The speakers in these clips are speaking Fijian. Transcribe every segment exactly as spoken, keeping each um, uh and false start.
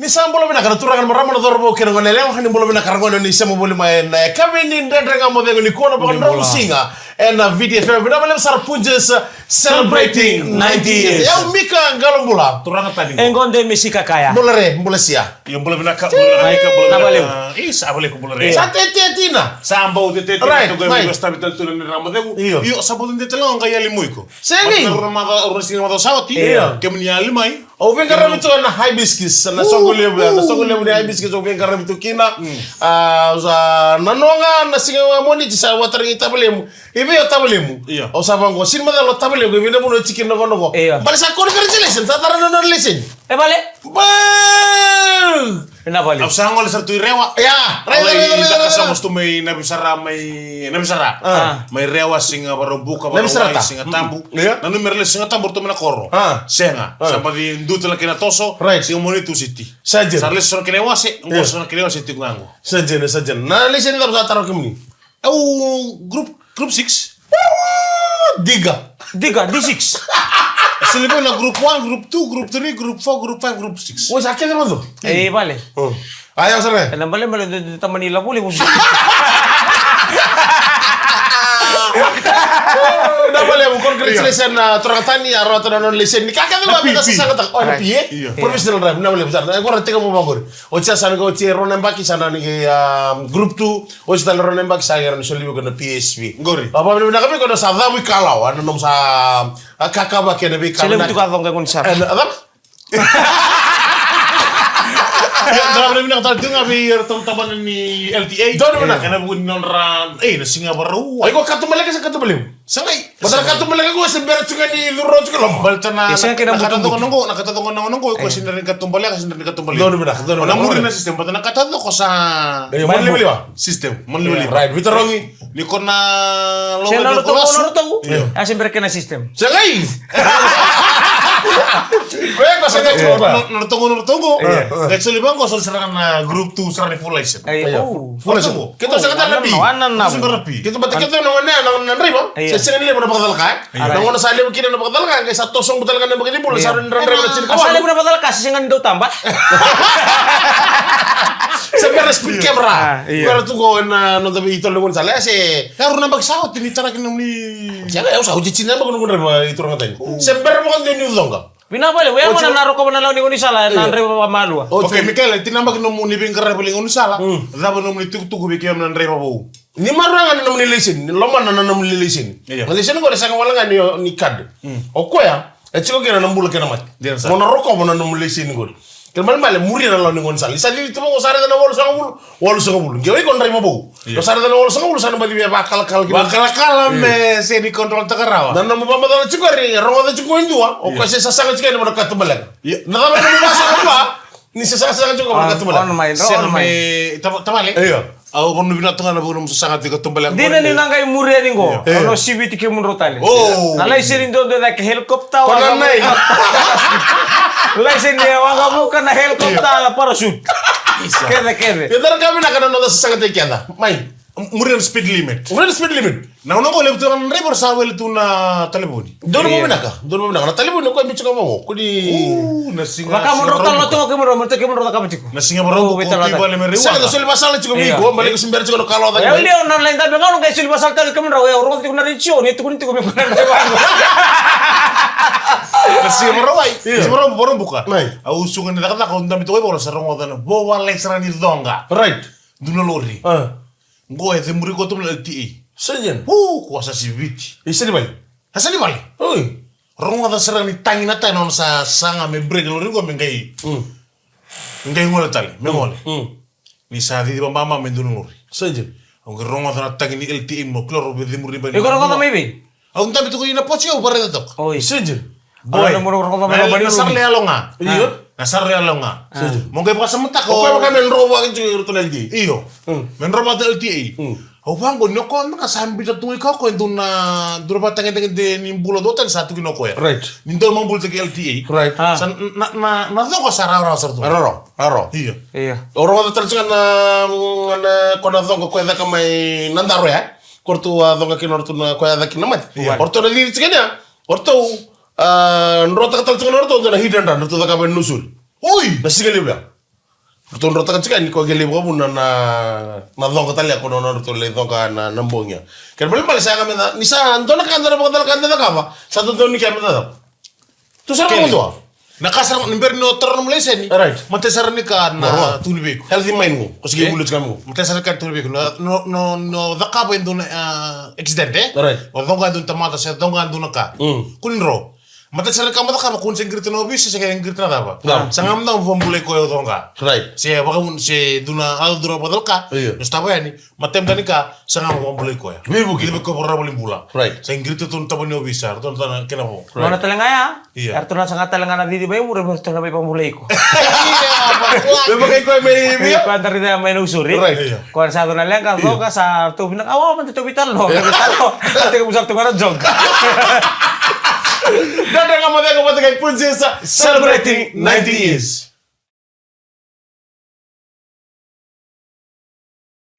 Ni sa bula vinaka na turaga, na marama, na cauravou kei na goneyalewa. Ni bula vinaka ragone, ni sema voli mai ena yakavi ni Dredre Ga Mo Cegu nikua na vakadromu siga ena Viti F M. Vinaka vakalevu sara, Punjas celebrating ninety years. Yau Mika Qalobula. Turaga tani. E gode me sika kaya. Bula re, bula sia. Io, bula vinaka, bula vinaka, bula vinaka. Isa, a valeku bula re. Sa tete tina. Sa bau tete tina. Right, right. Io, sa bau tete tale ga qai yali mai iko. Segi. Rau na maca, rau na siga maca sa oti. Io. Kemuni yali mai. Au veiqaravi tu ena Hibiscus, na soqo levu, na soqo levu ni Hibiscus, au veiqaravi tu kina. Mm. A, sa na noga na siga Moniti sa vakataragi tavalemu. I vei o tavalemu? Io. Au sa vaqo, sini macala o tavalemu, i vei na vanua e tiki na nogonogo. Io. Bale sa congratulations, sa tara na nona leseni. E vale? Ba! Ena vale. Au sa gole sara tu i Rewa. Ia, raica, raica, raica, raica. Au sa gosto mai Navisara, mai Navisara. A. Mai Rewa, Siga Vakaraubuka, Vakarauwai, Siga Tabu. Ia. Na numera lesu Siga Tabu, ratou mai na koro. A. Sega. A. Sa baci dua tale kei na toso. Right. Siga Moniti, Tusiti. Sa dina. Sa lesu sara kei na iwase, qo sara kei na iwase tiko ga qo. Sa dina, sa dina. Na leseni cava sa tara kemuni? Au group, group six. Diga. Diga, D six. Sili vei na group one, group two, group three, group four, group five, group six. Oi, sa kece mada. E, vale. Hmm. Aya, sara. Ena bale, bale, de, de, tamani la vole, vole. Na bale, congratulations, na turaga tani, a rawata na nona leseni. Ka kece ga, na P E. Sa saga ta, o, na P E. Io. Professional drive, na bale, sara. Agora teka mo vaqori. Oti sa, sa na qai oti e rua na yabaki, sa na qai, um, group two, oti tale rua na yabaki, sa qai rawa ni soli vei iko na P S V. Qori. A, vavinavinaka vei iko na sa cavu i kalawa, na nomu sa, a, kakava kei na veika. Sele vinaka. Vutuka coqa e gaunisala. E, na, a, cava? Ia, da vavinavinaka tale tiko ga vei iratou na tabana ni L T A. Donu vinaka. Ena vuku ni nodra, e, na Siga Vakarauwai. Iko katuba leka se katuba levu? Sa qai. Baleta na katuba leka qo se bera tiko ga ni curu tiko loma. Baleta na, e, sa qai na, na katuba. Katacoqa na qo, na katacoqa na qo, e, qo se bera ni katuba leka, se bera ni katuba leka. Donu vinaka, donu vinaka. O na muri na system, baleta na katacoqa sa. E, mani livaliva. System, mani livaliva. Right, veitarogi. Ni ko na loga na rotogu, na rotogu. Io. A se bera kena system. Sa qai. Ko e ko sa qai tiko. Na, na rotogu, na rotogu. Io. Qai soli vaqo, soli sara ga na group two, sara ni full license. Io. Full license. Keitou sega tale na B. Keitou sega na B. Keitou, baleta keitou na gone, na, na draiva. Io. Se sega ni levu na vakacalaka, e? Io. Na gauna sa levu kina na vakacalaka, qai sa toso sobu tale ga na yabaki ni bula, sa rui draiva na tinikawalu. Sa levu na vakacalaka, se sega ni dau taba. Se bera speed camera. A, io. Bera tu qo ena noda veitolo ni gaunisala, e se. Rua na yabaki sa oti ni tara kina ni. Sega, au sa oti tini na yabaki ni draiva, i turaga tani. Se bera vakadua niu coqa. Vinaka vakalevu, oya gona na rokova na lawa ni gaunisala, na draiva vakamalua. Okay, Mikaele, tini na yabaki nomuni veiqaravi vale ni gaunisala. Mm. Cava nomuni tukutuku vei keimami na draiva vou? Ni maroroya ga na nomuni laiseni, ni lomana na nomuni laiseni. Io. Na laiseni qori e sega wale ga ni, ni card. Mm. O koya e tiko kina na bula kei na mate. Dina sara. Mo na rokova na nomuni laiseni qori. Kena ibalebale, muria na lawa ni gaunisala. Ni sa cici tu vaqo, sa raica na walusagavulu, walusagavulu. Qai o iko draiva vou. Io. Sa raica na walusagavulu, sa na baci via vakalakala kina. Vakalakala me sega ni control-taka rawa. Na nomu vakamacala tiko qori, e rogoca tiko e dua, o koya se sasaga tiko yani mo na katubaleka. Io. Na cava na nomu vasaga vua, ni se sasaga tiko mo na katubaleka. On my, on my. Sega me, tavale. Io. Au vakanuinui vinaka tu ga na vuku ni nomu sasaga tiko katubaleka. Dina ni na qai muri yani qo. Io. Au na siviti kemudrau tale. O. Na laiseni duadua cake, helicopter, waqavuka. Laiseni waqavuka, na helicopter, na parachute. Isa. Kece, kece. Kece, na ka vinaka na noda sasaga tiko kece. Mai. Muri na speed limit. Muri na speed limit. Na gauna qo levu tu na draiva sa wele tu na talevoni. Donu mo vinaka, donu mo vinaka. Na talevoni o koya biu tiko vaqo. Kua ni. U, na siga. Vakamudrau tale na toka kemudrau, kemudrau cakava tiko. Na siga Vakaraubuka, o tu i vale me raiwaka. Sega, na soli vakasala tiko vei iko, baleta iko se bera tiko na kaloca. Io, io, na lai dabe ga, au qai soli vakasala tale kemudrau, au rogoca tiko na retio, ni tukuni tiko me kua na draiva. Na siga Vakarauwai, siga Vakaraubuka. Au suka ni cakacaka, au dabe tiko i vola, sa rogoca na vo wale sara ni coqa. Right. Dua na lori. Qo e cemuri koto mai na L T A. Sa dina. Hu, ko sa siviti. E sa ni vale. A sa ni vale. Oi. Rogoca sara ni tagi na taya, na nona sa saga me brake lori qo me qai. Mm. Me qai gole tale, me gole. Mm. Ni sa cici vamama me dua na lori. Sa dina. Au qai rogoca na tagi ni L T A mo kilo ro vecemuri bai. E ko rogoca mai vei? Au dabe tiko ina poti, au vakaraica toka. Oi. Sa dina. Boy. Au na mo rogoca mai. Na sara le yalo ga. Io. Na sara le yalo ga. Sa dina. Mo qai vakasamataka. O koya vaka me dro vaka tiko i roto na L T A. Io. Mm. Me dro vaka L T A. Mm. Au vaqo ni o koya maka sa bita tu i ka o koya e dua na, dua na vakatagedegede ni bula dua tale sa tukuna o koya. Right. Ni dau mabulitaki L T A. Right. Sa na, na, na coqa sa rawarawa sara tu. Rawarawa, rawarawa. Io. Io. O rogoca tale tiko ga na, na ko na coqa koya caka mai Nadaro ya. Ko ratou a coqa kina o ratou na koya caka kina mate. Io. O ratou na cici tiko ga ya. O ratou, a, drotaka tale tiko ga o ratou dua na hit and run, ratou cakava e Nausori. Oi! Na siga levu ya. Ratou drotaka tiko yani ko qai lai vakavuna na, na coqa tale ko na, na ratou lai coqa na, na bogi ya. Kena ibalebale sa yaga me da, ni sa dua na ka da na vakacalaka da cakava, sa dodonu ni kea me da cava. Tu sara na dua. Na ka sara ni bera ni o tara nomu laiseni. Right. Matai sara ni ka na tukuni vei iko. Healthy mind qo. Ko sigi vuli tiko mai qo. Matai sara ni ka tukuni vei iko. Na, no, no, no cakava e dua na, ah, accident, e? Right. O coqa e dua na tamata, se coqa e dua na ka. Mm. Kua ni dro. Matai sara ni ka mo cakava, kua ni se qirita na ovisa, se qirita na cava. Sa ga mo da vakabulai koya o coqa. Right. Se vakavuna, se dua na, a dua na vakacalaka. Io. Ni sotava yani. Matai mada ni ka, sa ga mo vakabulai koya. Veivuke. Veivuke koya vakarau voli bula. Right. Sa qirita tu na taba ni ovisa, ratou na kena vo. Right. Gona tale ga ya. Io. Eratou na saga tale ga na cici mai muri, eratou na mai vakabulai iko. Io, me vaka iko mai via. Iko a dari cea mai na usuri. Right. Io. Koya sa yaco na leqa, coqa, sa ratou vinaka, awa, mada tou veitalanoa, veitalanoa. Teka musa tu ga na joke. Dredre Ga Mo Cegu vata kei Princesa, celebrating ninety years.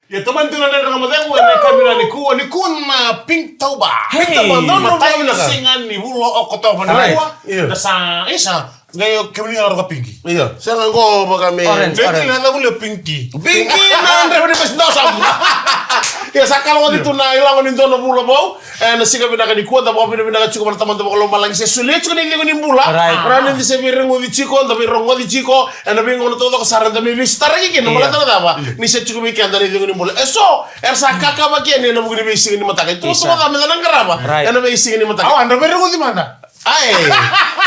Ia, tomani tu na Dredre Ga Mo Cegu ena yakavi nikua, nikua na Pink Toba. Hey. Pink Toba, donu. Matai na siga ni vula o Okotova nikua. Right. Io. Na sa, isa, qai o kemuni ga roka pinki. Io, sega qo vaka me orange, orange. Na cava vuli o pinki. Pinki na Dredre Ga Mo Cegu. Ia, sa kalawa tu na ilago ni dua na vula vou. Ena siga vinaka nikua, da vakavinavinaka tiko vua na Tamada Vakalomalagi se solia tiko na icegu ni bula. Right. Rawa ni da se veireguci tiko, da veirogoci tiko ena veigauna taucoko sara, da mai veisitaraki kina. Io. Baleta na cava? Ni se tiko vei keda na icegu ni bula. E so era sa kakavaki yani ena vuku ni veisiga ni mataka. Isa. Itukutuku ca meda na qarava. Right. Ena veisiga ni mataka. Awa, da veireguci mada. Ai.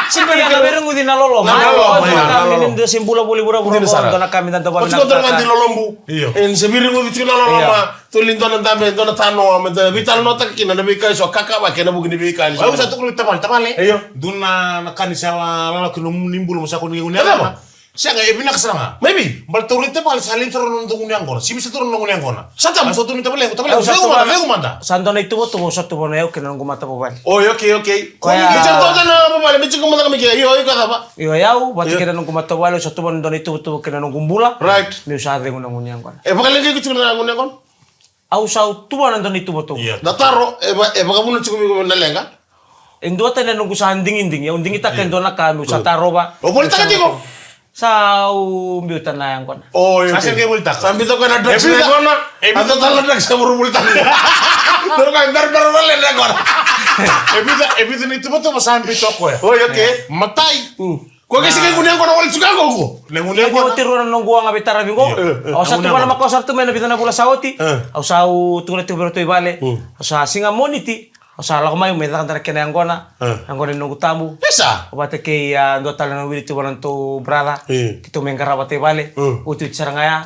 Sega ni veireguci na loloma. Na loloma, ia, na loloma. Ni da se bula voli vuravura. Dina sara. Dua na ka meda dau vakavinavinaka. Oti ko dua na ka ni loloma. Io. E ni se veireguci tiko na loloma. Io. Toli dua na dabe, dua na tanoa, me da veitalanoataka kina na veika eso kakavaki ena vuku ni veika ni. Au sa tukuna vei tavale, tavale. Io. Dua na ka ni sa lala kina ni bula mo sa kua ni gunu yaqona. Sega, e vinaka sara ga. Maybe. Baleta au raica tavale sa levu sara na noda gunu yaqona. Sivia sara na gunu yaqona. Sa tabu. Au sa tukuna tavale, tavale, au sa cegu mada, cegu mada. Sa dua na ituvatuva au sa tuva o yau kei na noqu matavuvale. Oi, okay, okay. Koya. Ni sa dua na vuvale, me tiko mada ka me kea, io, io, ka cava. Io, o yau vata kei na noqu matavuvale, au sa tuva na dua na ituvatuva kei na noqu bula. Right. Meu sa cegu na gunu yaqona. E vakaleqai iko tiko na gunu yaqona? Au sa tuva na dua na ituvatuva. Io. Na taro, e va-, e vakavuna tiko vei iko na leqa? E duatani na noqu sa digidigi, au digitaka e dua na ka, meu sa tarova. O volitaka tiko? Sa au biuta na yaqona. O, io, okay. Sa sega ni volitaka. Sa biuta koya na drugs na yaqona. E vica, e vica. A totala na drugs sa vuru volitaka. Dua na ka, dara, dara, dara, na yaqona. E vica, e vica na ituvatuva sa biuta koya. Oi, okay. Matai. Mm. Ko ke sega ni gunu yaqona wale tiko qo. Na gunu yaqona. Oti rua na noqu waqa veitaravi qo. Io. Au sa tukuna makawa sara tu mai na vica na vula sa oti. Au sa au tukuna tiko vei ratou i vale. Au sa siga Moniti. Au sa lako mai me caka dua na kena yaqona. Yaqona ni noqu tabu. Isa. Au vata kei a dua tale na wili tu vua na nodratou brother. Keitou mai qarava vata i vale. Otioti sara ga ya.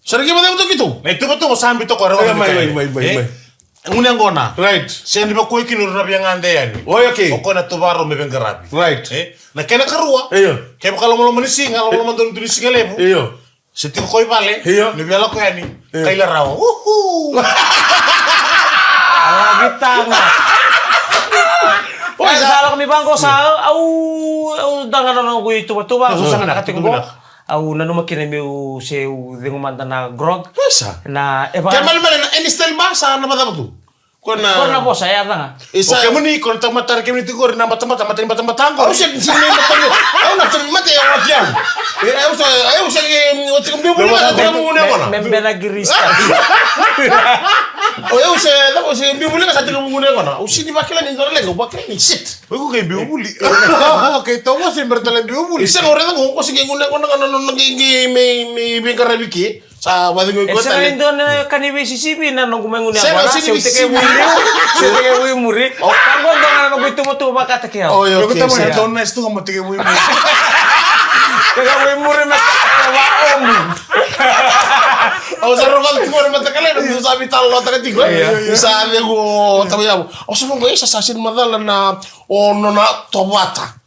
Sa ra kei vata keitou. Na ituvatuva sa biuta koya. Mai, mai, mai, mai. Gunu yaqona. Right. Sega ni vaka kina o ira na via gade yani. Oi, okay. O koya na tuvakarau me veiqaravi. Right. E? Na kena karua. Io. Kevaka lomaloma ni siga, lomaloma donu ni siga levu. Io. Se tiko koya i vale. Io. Ni via lako yani. Io. Kaila rawa. Uhu. Ala vitanga. Oi, sa lako mai vaqo sa, au, au daga na noqu ituvatuva, au sa na ka tiko qo. Au nanuma kina meu se u cegu mada na grog. Isa. Na e vaka. Ke malemale na any style bar sa na vakacava tu? Ko na, ko na vosa, e yaca ga. Isa. O kemuni, ko na tamata, kemuni tiko qori na batabata, mata ni batabata qo. Au se, se ni batabata. Au na tamata, au na tiau. E, au se, au se, e, au se ke biu buli ka sa tiko gunu yaqona. Me, me, me na girista. O, au se, au se biu buli ka sa tiko gunu yaqona. Au se ni vakila ni dua na leqa, vakila ni shit. Oi, ko kei biu vuli. Kei tovo se bera tale biu vuli. Isa, o raica qo, ko se kei gunu yaqona, na, na, na, kei, kei, me, me veiqaravi ke. Sa vacegu iko tale. E sega ni dua na ka ni veisisivi na noqu mai gunu yaqona. Sega, sega ni veisisivi. Se u tekivu i muri. Se u tekivu i muri. O. Ka qo dua ga na noqu ituvatuva vakataki au. Oi, okay, sega. Dua na istu ga mo tekivu i muri. Tekivu i muri me ka va omu. Au sa rogoca tiko na mataka lailai, au sa veitalanoataka tiko. Io. Sa cegu o tama yavo. Au sa vaqo, e sa, sa sega ni macala na o nona tovata.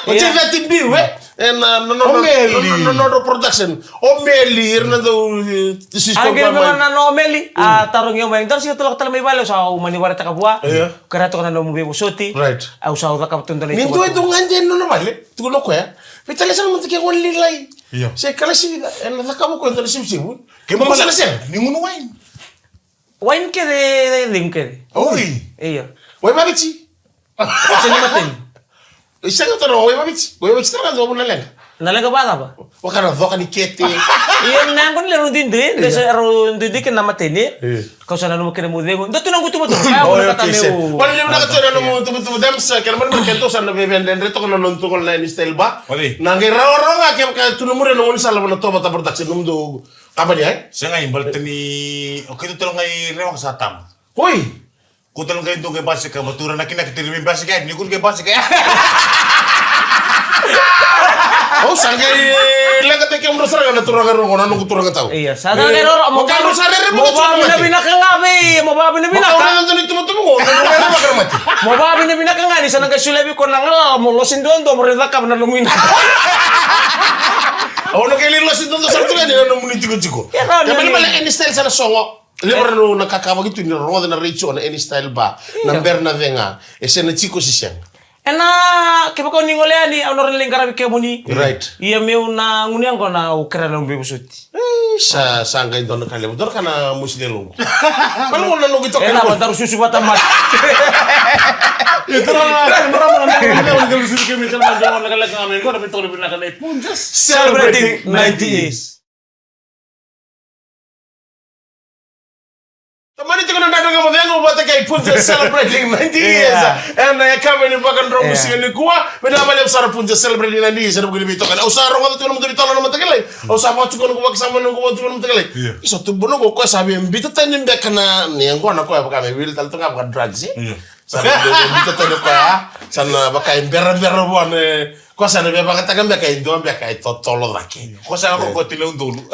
O Jay Veti Biu, e? E na, na, na, na, Omeli. Na, na, na, na production. Omeli, era na dau, e, sisi. A, ko qai mai. Na, na Omeli. Mm. A, tarogi au mai. Dara siga tu lako tale mai vale, au sa, au mani vakaraitaka vua. Io. Kerea toka na nomu veivosoti. Right. Au sa, au cakava tu dua na ituvatuva. Ni dua e tu ga de nona vale. Tukuna o koya. Veitalia sara mada ke gone lailai. Io. Se kalasi vica, e na cakava o koya dua na sivisivi. Keimami sa na sega. Ni gunu wine. Wine kece, cegu kece. Oi. Io. Wai vaviti. Sega ni mateni. E sega tale na wai vaviti. Wai vaviti tale ga dua vuna leqa. Na leqa vacava? Vaka na coka ni kete. Ia na yaqona le rau duidui, de sa rau duidui kina na mateni. Kau sa nanuma kina meu cegu. Dua tu na noqu itubutubu. Kaya mo na kata meu. Vale, levu na kata na nomu itubutubu, Dems, kena mani mani kena tou sa na veve dredre toka na nomu tu gole na Any Style Bar. Na qai rawarawa ga kevaka tu na muri na gaunisala vana Tovata Production, nomudou kabani, e? Sega, i baleta ni o keitou tale ga i Rewa sa tama. Oi. Ko tale ga i dua qai basika, vatura na kina kete ni basika, ni kuru qai basika. Au sa qai leqa tale kemudrau sara ga na turaga rogo, na noqu turaga tau. Ia, sa qai roro, mo ka roro sara re mo vavinavinaka ga vei, mo vavinavinaka. Mo ka roro ni tubutubu qo, na roro ga mati. Mo vavinavinaka ga ni sa na qai solia vei iko na galala mo losi duadua mo rai cakava na nomu ina. Au na qai lai losi duadua sara tu ga ni na nomuni tikotiko. Ia, na kena mani mani Any Style sa na sogo. Levu era na kakavaki tu ni rogoca na retio na Any Style Bar. Na bera na cega. E se na tiko se sega. Ena kevaka o ni gole yani, au na rawa ni lai qaravi kemuni. Right. Ia meu na gunu yaqona au kerea na nomu veivosoti. Ei, sa, sa qai dua na ka levu. Dua na ka na mosi ni yaloqu. Malumu na noqu itoka. Ena vadaru susu vata mate. Celebrating ninety years. Tamani tiko na dredre ga mo cegu vata kei Punja celebrating ninety years. Ena yakavi ni vakadromu siga nikua. Vinaka vakalevu sara Punja celebrating ninety years. Ena vuku ni veitokani. Au sa rogoca tiko na nomudou veitokani na mataka lailai. Au sa vakatuka noqu vakasama noqu vakatuka na mataka lailai. Isa tubu noqu koya sa via bita tani beka na ni yaqona koya vaka me wili tale tu ga vaka drugs, e? Sa via bita tani koya. Sa na vaka e berabera vua na Ko sa na via vakataka beka e dua beka e totolo cake. Ko sa na kokoti na udolu.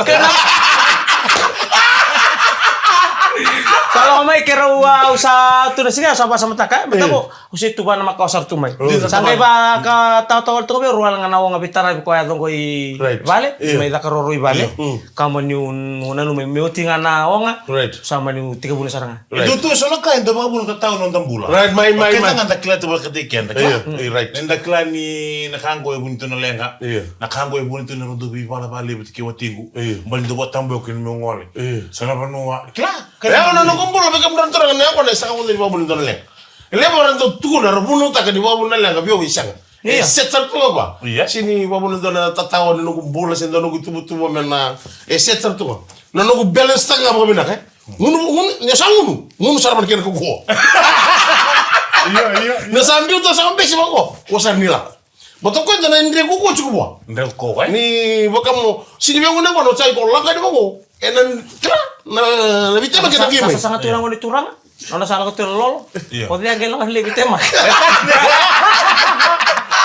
Sa lako mai keirau, a, au sa tu na siga, au sa vakasamataka, e, mataka, au se tu vua na makawa sara tu mai. Sa qai vakataotao wale toka vei au rua wale ga na oga veitaravi koya yaco qo i vale, mai Cakaroarua i vale. Ka mani u nanuma me oti ga na oga. Sa mani u tekivuna sara ga. E dua tu eso na ka e dau vakavuna tatau na noda bula. Right, mai, mai, mai. Keda ga da kila tu vakataki keda, kila? Io, io, right. Ni da kila ni na ka qo e vuni tu na leqa. Io. Na ka qo e vuni tu na noda veivalavala levu tiko e watiqu. Io. Baleta ni dau vakatabuya kina meu gole. Io. Sa na vanua, kila? E, au na noqu bula, vei kemudou na turaga, na yaqona e sega vakadua ni vakavuna e dua na leqa. E levu era dau tukuna, era vunautaka ni vakavuna na leqa, vei au e sega. Io. E set sara tu ga vua. Io. Sega ni vakavuna e dua na tatawa ni noqu bula, se dua noqu ituvatuva me na, e set sara tu ga. Na noqu balance taka ga vakavinaka, e. Gunu, gunu, ni sa gunu, gunu sara vata kei na kaukauwa. Io, io, io. Na sa biuta sa bese vaqo, ko sara ni lako. Baleta o koya na dre kaukauwa tiko vua. Dre kaukauwa, e? Ni vaka mo, sega ni via gunu vua, na sa iko lako yani vaqo. E na, kila, na, na veitemaki kei na qimai. Sa sasaga tu na gone turaga. Nona sa lako tu na lolo. Io. O cei a qai lako lai vei tema?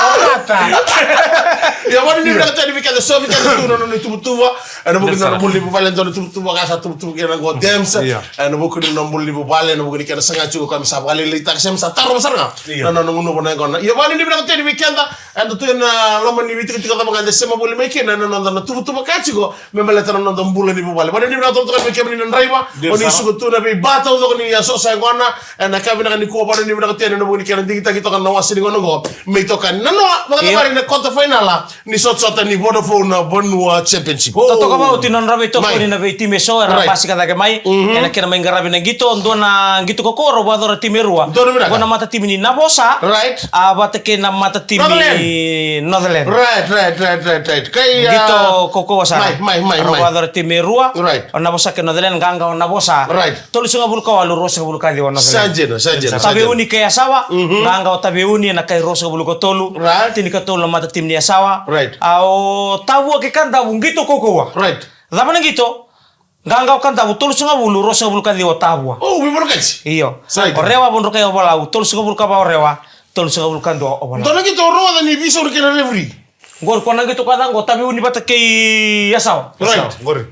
O rata. Ia, vakanuinui vinaka tale vei keda, so vei keda tu na nona ituvatuva. Ena vuku ni nona bula ni vuvale, dua na ituvatuva ka sa tuvatuva kina qo Dems. Io. Ena vuku ni nona bula ni vuvale, ena vuku ni kena saga tiko koya me sa vakalailaitaka se me sa tarova sara ga. Io. Na nona gunuva na yaqona. Ia, vakanuinui vinaka tale vei keda. Eda tu ena loma ni veitikotiko cava ga eda sema voli mai kina, ena noda na tuvatuva ka tiko. Me baleta na noda bula ni vuvale. Vakanuinui vinaka tale tu ga vei kemuni na draiva. Dina sara. O ni suka tu na veiba taucoko ni aso sa yaqona. Ena ka vinaka nikua, vakanuinui vinaka tu yani ena vuku ni kena digitaki toka na wasa ni gauna oqo. Me itokani na noa, vakacavari na quarter final ni sotasota ni Vodafone Vanua Championship. Totoka vakaoti na nodra veitokoni na veitimi eso era basika cake mai. Ena kena mai qaravi na qito, dua na qito kaukauwa rau vakayacora timi e rua. Dua na vinaka. Qo na matatimi ni Navosa. Right. A vata kei na matatimi Northern. Northern. Right, right, right, right, right. Kai, a, qito kaukauwa sara. Mai, mai, mai, mai. Rau vakayacora timi e rua. Right. O Navosa kei Northern, qaqa o Navosa. Right. Tolusagavulu ka walu, ruasagavulu ka ciwa Northern. Sa dina, sa dina, sa dina. Taveuni kei Yasawa, qaqa o Taveuni ena kai ruasagavulu ka tolu. Right. Tinikatolu na matatimi ni Yasawa. Right. A o Tavua kei Kadavu qito kaukauwa. Right. Cava na qito? Qaqa o Kadavu tolusagavulu, ruasagavulu ka ciwa o Tavua. O, veivanua kece. Io. Sa dina. O Rewa, Vodokai, Ovalau, tolusagavulu ka va o Rewa, tolusagavulu ka dua o Ovalau. Dua na qito o rogoca ni veisau na kena referee. Qori ko na qito ko yaca qo, Taveuni vata kei Yasawa. Right. Qori.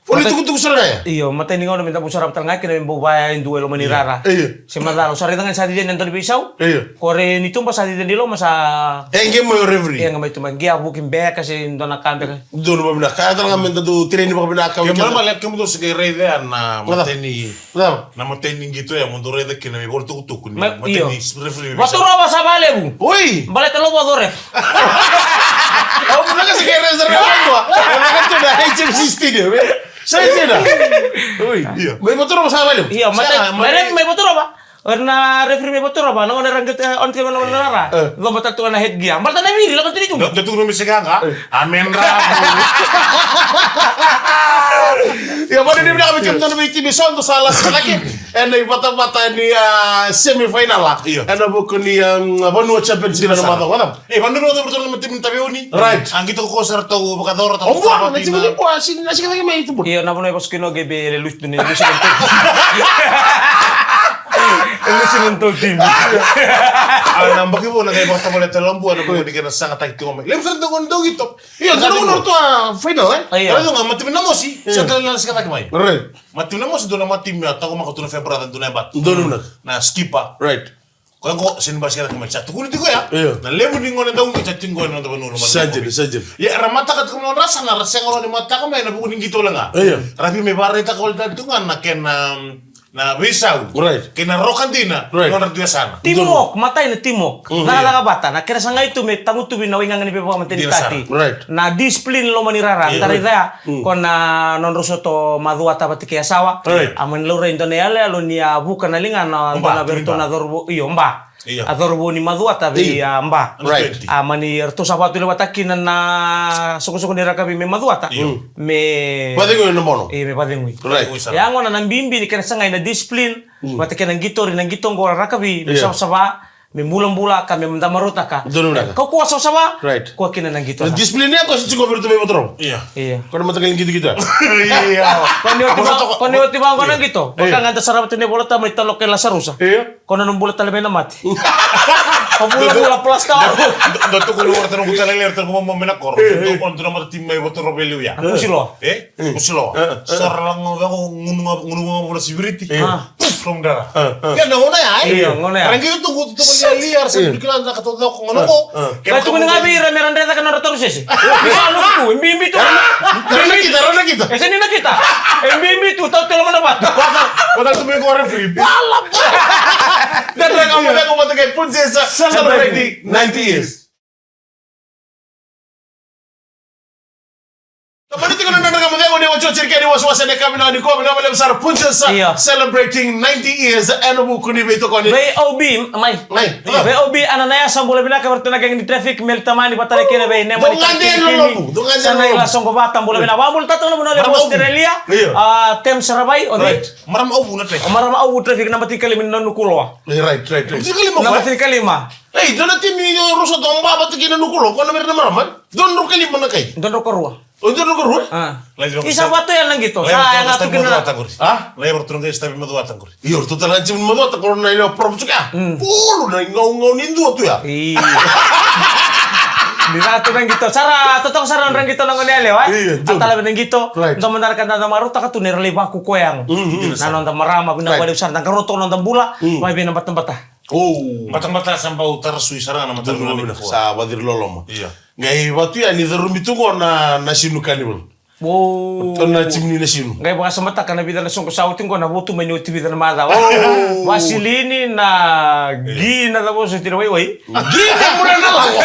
O ni tukutuku sara ga ya? Io, matai ni gauna me da bau sarava tale ga kina me bau vaya e dua e loma ni rara. Io. Se macala, au sa raica ga ni sa cici yani e dua na veisau. Io. Ko re ni tuba sa cici yani loma sa. E qai mai o referee. E qai mai tuba, qai a vuki beka se dua na ka beka. Dua na vakavinaka, ka ya tale ga me da dau train vakavinaka. Ke mala mala, kemudou se qai raica ya na mateni. Cava? Na mateni qito ya mo dou raica kina me ivola tukutuku ni mateni referee. Vaturova sa valevu. Oi. Baleta lou vaco ref. Au vinaka se qai raica ref dua. Au vinaka tu na H M C Stadium, e. Sa dina. Oi. Mai Vaturova sa valevu. Io, mateni, mai Vaturova. O ira na referee mai Vaturova, na gone ra qito, e, on time na gone ra. E. Lomba tale tu ga na head gear. Baleta na viri, lomba tale tu. Da, da tukuna me sega ga. E. Amen ra. Ia, mani ni vinaka vei kemudou na veitimi, so dou sa lasika cake ena ivatavata ni, a, semifinal, a. Io. Ena vuku ni, a, Vanua Championship ena macawa. E, vanua na vakarutu na timi ni Taveuni. Right. A qito ko sara tau vakacora tau. O bua, na timi ni bua, si, na sika cake mai tu bua. Io, na vanua e vasu kina o Gabe e le lusi tu ni lusi na tau. E lusi na tau timi. A na baki vo na qai vakatavaleta lambua na bua ni kena sagataki tiko mai. Levu sara tau qito. Io, tau qito tua final, e? Io. Tau qito ma timi na mosi. Io. Sa tau na sika cake mai. Right. Ma timi na mosi dua na ma timi a tau ma ka tu na febra dua na e batu. Dua na. Na skipper. Right. Koya qo, sega ni basika cake mai, sa tukuni tiko ya. Io. Na levu ni gone dauqito sa tiko qo ena noda vanua lomani. Sa dina, sa dina. Ia, era mataka tiko na nodra yasana, ra sega wale ni mataka mai ena vuku ni qito wale ga. Io. Ra via mai vakaraitaka wale tale tiko ga na kena, na veisau. Right. Kei na roka dina, right, nodra tu yasana. Teamwork, matai na teamwork. Mm, cakacaka vata, na kena sagai tu me tagutuvi na waigaga ni veivakamatenitaki. Dina sara. Right. Na discipline loma ni rara, io, da raica ya. Mm. Ko na nodrau soto Macuata vata kei Yasawa. Right. A mani laurai dua na iyaloyalo ni a vuka na ligana, o Ba, dua na vei ratou na cauravou, io, Ba. Io. A cauravou ni Macuata vei, io, a Ba. Right. A mani ratou sa vakatulewa vata kina na soqosoqo ni rakavi mai Macuata. Io. Me vacegui na bono. Io, me vacegui. Right. Vacegui sara. Ya gona na bibi ni kena sagai na discipline. Mm. Vata kei na qito, ri na qito qo rakavi, me, io, savasava. Me bulabula ka me da marautaka. Donu vinaka. Kau kua savasava. Right. Kua kina na qito. Na discipline ya ko sa tiko vei ratou mai Vaturova. Io. Io. Ko na mataqali qito qito. Io. Ko ni oti va, ko ni oti va qo na qito. Io. Vaka ga da sarava tu na iVolatabu mai Taloka i Lasarusa. Io. Ko na nona bula tale mai na mate. Ko bulabula plus ka. Da, da, da tukuna vata na noqu tale lera tale ko mama mai na koro. Io. Da tukuna na mata timi mai Vaturova e liu ya. Kusiloa. E? Mm. Kusiloa. E, e. Sa ra laga vaqo gunu ga, gunu ga vula siviti. E. A. Puf, from dara. E, e. Ia na gauna ya, e? Io, gauna ya. Ra qito tu, tu, tu, lia, lia, ra sa, e, tu kila na ka taucoko gauna qo. E, e. Ke ra tukuni ga vei ira me ra dre cake na nodra taurusese. Ni sa luku tu, e bibi tu. Ra nakita, ra nakita. E sega ni nakita. E bibi tu, tau telo mana vatu. Vata, vata tu me ko referee. Bala, bala. Da dre ka mo, da ko vata kei Princess celebrating ninety years. Tamani tiko na nodra ka mo cegu ni wachochiri kei ni wasawasa ni kavi na ni kovi na wale sara Princess, io, celebrating ninety years ena vuku ni veitokoni. Vei O B, mai. Mai. Vei O B, Ananaya, sa bula vinaka vei ratou na gang ni traffic, Mel Tamani, vata kei na vei Nema ni Kikini. Dou gade lolovu, dou gade lolovu. Sa na ila soqo vata, bula vinaka. Vabula tata na vanua levu Australia. Io. A, Tem Saravai, o Dei. Right. Marama Auvu na traffic. Marama Auvu traffic, naba tinikalima ni Nanukuloa. Eh, right, right, right. Tinikalima. Naba tinikalima. Ei, dua na timi ni Rosa Tomba vata kei Nanukuloa, ko na vei ira na marama. Dua na drau kalima na kai. Dua na drau karua. O, dua na drau karua? A. Isa vatu ya na qito. Sa ya ga tu kina. A? Lai vara tu na qai stavi Macuata qori. Io, ratou tale na timi ni Macuata, ko na ilavo province ka. Mm. Bulu na igaugau ni dua tu ya. Io. Ni ra tu na qito. Sara, totoka sara na qito na gone yalewa, e? Io, tu. A tale vei na qito. Right. Dua mada na ka da marautaka tu ni ra lai vakukoya yago. Mm, mm. Na noda marama, vinaka vakalevu sara, da qarona toka na noda bula, mm, mai vei na batabata. O. Batabata sa bau tara sui sara ga na mataka. Donu vinaka, sa vaciri loloma. Io. Qai vatu ya ni carumi tu qo na, na Sinu Carnival. O. Tu na timi ni na Sinu. Qai vakasamataka na vica na soqo sa oti qo na votu mai ni oti vica na macawa. O. Vasilini na qi na cavoso ti na waiwai. Qi na mura na lako.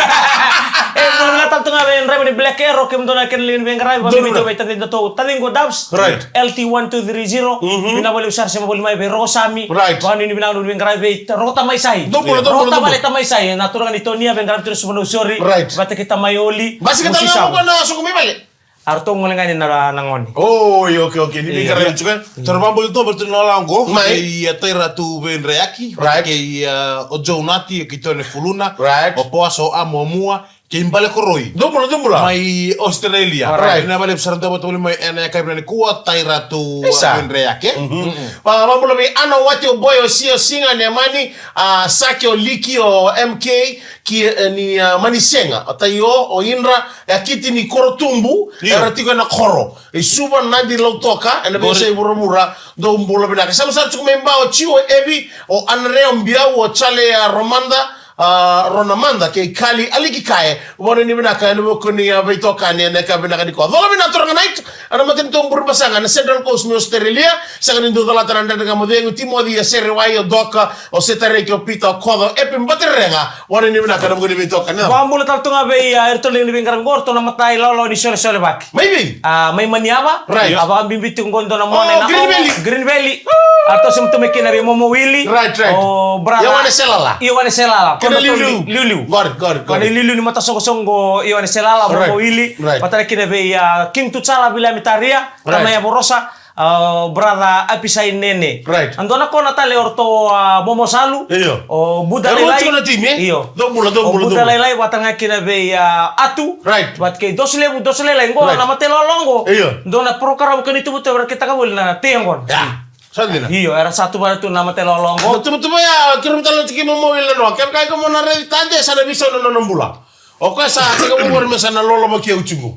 E, mura na tale tu ga vei draiva ni Black Arrow, kemudou na kena liga ni veiqaravi, vavei tu mai taciqu, taciqu Dubs. Right. L T one two three zero, mhm, vinaka vakalevu sara, sema voli mai vei Rokosami. Right. Vakanuinui vinaka na veiqaravi vei Rokotamaisai. Dou bula, dou bula, dou bula. Rokotavale Tamaisai, na turaga ni Tonia, veiqaravi tu na Suva na Usori. Right. Vata kei Tamaioli. Basika tale na gone na soqo mai vale. A ratou gole ga ni na, na gone. O, io, okay, okay. Ni veiqaravi tiko. Io. Toro vabula tu, vabula tu na lako. Mai. Ia Tairatu Veidreyaki. Right. Vata kei, a, o Joe Nati, kei Tone Fuluna. Right. O Poaso Amuamua. Kei Bale Koroi. Dou bula, dou bula. Mai Australia. Alright. Vinaka vakalevu sara, dou vata voli mai ena yakavi nikua, Tairatu Veidreyaki. Mhm. Mm-mm. Va, vabula vei Ana Wati, o Boy, o Sia, o Siga, Nemani, a, Saki, o Liki, o M K, ki, e, ni, a, Manisega, o Taio, o Indra, e a kiti ni Korotubu, io, era tiko ena koro. E Suva, Nadi, Lautoka, ena veiyasai vuravura, dou bula vinaka. Sa ma sara tiko mai Ba, o Jiu, o Evi, o Anare, o Biau, o Jale, a, Romada, a, Rona Mada kei Kali Aliki Kae. Vakanuinui vinaka ena vuku ni, a, veitokani ena yakavi vinaka nikua. Cola vinaka turaga night, ena matanitu o Burebasaga, na Central Coast mai Australia. Sega ni dau calata na Dredre Ga Mo Cegu, Timoci, a Serewai, o Doka, o Setareki, o Pita, o Koco, Epi Batirega. Vakanuinui vinaka ena vuku ni veitokani. Vakabula tale tu ga vei, a, iratou na liga ni veiqaravi qo, ratou na matai lawalawa ni solesolevaki. Mai vei? A, mai Maniava. Right. A, vakabibi tiko qo dua na mone na Green Valley. Green Valley. A, ratou sema tu mai kina vei Momo Wili. Right, right. O brother Ioane Selala. Ioane Selala. Kena liuliu. Liuliu. Got it, got it, got it. Kena liuliu ni matasoqosoqo Ioane Selala, Momo Wili. Right. Vata kina vei, a, King Tuchala, Viliame Taria. Right. Tamaya Vorosa. A, brother Apisai Nene. Right. A dua na kona tale o ratou, a, Momo Salu. Io. O Buda Lailai. Tiko na timi, e? Io. Dou bula, dou bula, dou bula. O Buda Lailai, vata ga kina vei, a, Atu. Right. Vata kei Dosi Levu, Dosi Lailai. Qo na mate lolo qo. Io. Dua na program ka ni tuvutuvu era kitaka voli na tei qo. Ya. Sa dina. Io, era sa tuvana tu na mate lolo qo. Na tuvatuva ya, kira mata lolo tiki Momo Wili na noa. Kevaka iko mo na raici Tade, sa na veisau na nona bula. O koya sa tiko mo vori me sa na lolo vaki au tiko.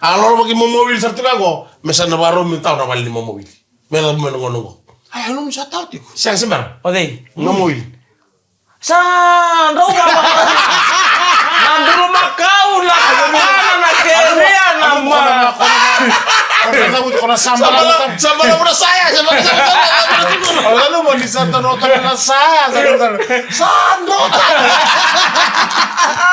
A lolo vaki Momo Wili sara tu ga qo, me sa na vakarau me tau na vale ni Momo Wili. Me na, me na gona qo. Ai, alo, me sa tau tiko. Sega, se bera. O cei? Momo Wili. Sa drau vava. Na duru makau, na kana, na kerea, na ma. Kona sambala, sambala, sambala, saya, sambala, sambala, sambala. Alo, mo ni sa tano, tano, saya, sa tano. Sa drau.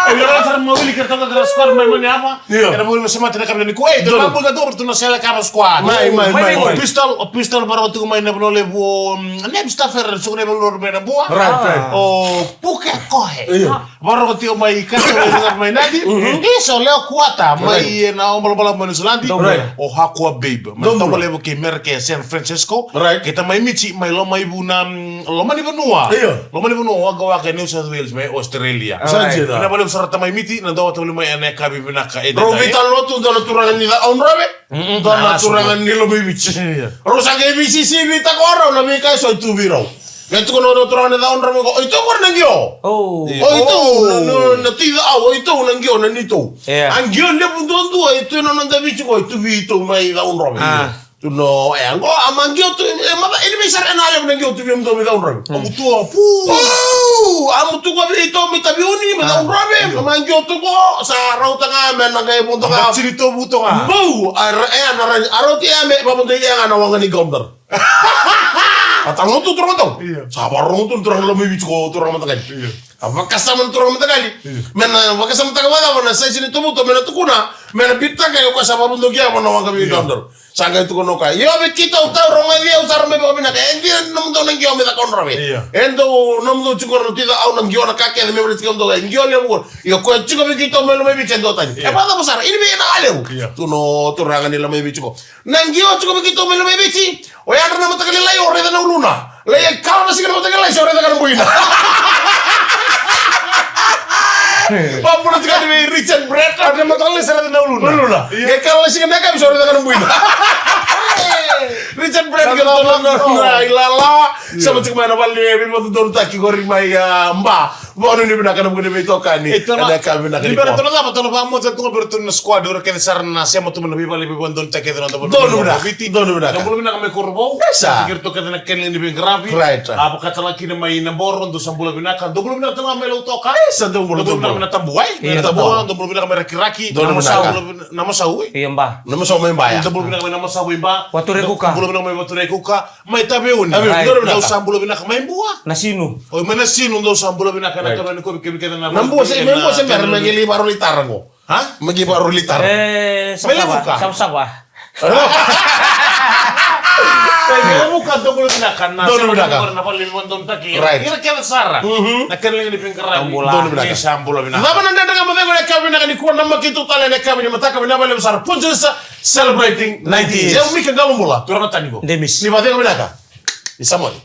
Io, sa Momo Wili, kira toka, kira squad, mai, mai, ni apa? Io. Era vuli me semati na kabina ni ko. Ei, donu. Donu. Donu, donu, donu, sele kara squad. Mai, mai, mai, mai. O Pistol, o Pistol, varo tiko mai na Vanua Levu, o, mm, Neb Staffer, suka na Vanua Levu mai na Bua. Right, right. O Puke Kohe. Io. Varo tiko mai Kasa, mai Nadi. Mhm. Iso, Leo Kuata, mai, right, e, na Obalabala mai Niusiladi. Donu. Right. O Hakua Babe. Mai Donu. Toba Levu kei Merika, San Francisco. Right. Kei Tamai Mici, mai Lomaivu na, mm, Loma ni Vanua. Io. Loma ni Vanua, Wagga Wagga, New South Wales, mai Australia. Right. Sa dina. Vinaka vakalevu sara Tamai Mici, na dau tavuli mai ena yakavi vinaka. Rau veitalanoa tu, dua na turaga ni Cakaudrove, mm-mm, dua na turaga ni Lomaiviti. Io. Rau sa qai veisisivi tiko o rau na veika eso e tu vei rau. Qai tukuna o turaga ni Cakaudrove qo, o itou qori na qio. Oh. Io. O itou na, na, na tui Cakau, o itou na qio na nitou. Yeah. A qio levu duadua e tu ena noda Viti qo, e tu vei itou mai Cakaudrove. Ah. Tu no, e, qo, a ma qio tu, e, ma, e, ni vei sara ena levu na qio tu vei mudou mai Cakaudrove. Mm. O mutua, pu. Pu! A mutua vei itou mai Taveuni, mai Cakaudrove, io, ma qio tu qo, sa rauta ga me na qai vodo ga. Batiri to vuto ga. Bau, a ra-, e, na ra-, a rauti e me, vavodo e ga na waqa ni Gaudar. A talo tu turaga tau. Io. Sa varogo tu turaga Lomaiviti qo, turaga mataqali. Io. A vakasama na turaga mataqali. Io. Me na vakasamataka vakacava na saisi ni tovuto, me na tukuna, me na bitaka, e koya sa vavodoki au na waqa vei Gaudar. Sa qai tukuna o koya, io, vei keitou tau rogoci au sara mai vakavinaka. E dina ni nomudou na qio mai Cakaudrove. Io. E dou nomudou tiko na tui Cakau na qio na ka kece me vale tiko mudou. E qio levu qo. Io, koya tiko vei keitou mai Lomaiviti e dua tani. Io. E vakacava sara, ini vei ena a levu. Io. Tu no turaga ni Lomaiviti qo. Na qio tiko vei keitou mai Lomaiviti. O yadra na mataka lailai, o raica na uluna. Lai e kala na siga na mataka lailai, se o raica ga na buina. Vakabula tiko yani vei Richard Brett. A na mataka lailai se raica na uluna. Uluna. Io. E kala na siga na yakavi, se o raica ga na buina. Richard Brett, na, na, na, na, na, ilala. Io. Sa mai tiko mai na vale ni veivakadodonutaki qori mai, a, Ba. Vakanuinui vinaka na vuku ni veitokani. E, tona, ena yakavi vinaka ni bera nikua. Tona cava, tona vakamoca tu ga vei iratou na squad, o ira kece sara na sema tu mai na veivale veivakadodonutaki kece na noda vanua. Donu vinaka, Viti. Donu vinaka. Na bula vinaka mai Korovo. Esa. Vei iratou kece na kena ni veiqaravi. Right. A, vakatalega kina mai Naboro, dou sa bula vinaka. Dou bula vinaka tale ga mai Lautoka. Esa, dou bula, dou bula. Dou bula vinaka mai Tabuai. Io, Tabuai. Dou bula vinaka mai Rakiraki. Donu vinaka. Na Masau, bula vin-, na Masau, e? Io, Ba. Na Masau mai Ba, ya. Dou bula vinaka mai na Masau mai Ba. Vaturekuka. Dou bula vinaka mai Vaturekuka. Mai Taveuni. Taveuni, right. Donu vinaka. Dou sa bula vinaka mai Bua. Nasinu. Oi, mai Nasinu, dou sa bula vinaka na, right, kena ni kovi kemi kece na. Na Bua se, mai Bua se, na, me, me qai lai vakarau lai tara qo. Ha? Me qai vakarau lai tara. E, mai Levuka. Savasava. Mai Levuka, dou bula vinaka na. Donu vinaka. Na vale ni vakadodonutaki. Right. Ira kece sara. Mhm. Na kena ni veiqaravi. Donu vinaka. Ni sa bula vinaka. Cava na Dredre Ga Mo Cegu ena yakavi vinaka nikua, na makeitou tale ena yakavi ni mataka, vinaka vakalevu sara. Punjas celebrating ninety years. Yau Mika Qalobula. Turaga tani qo. Demis. Ni vakacegu vinaka. Ni sa moli.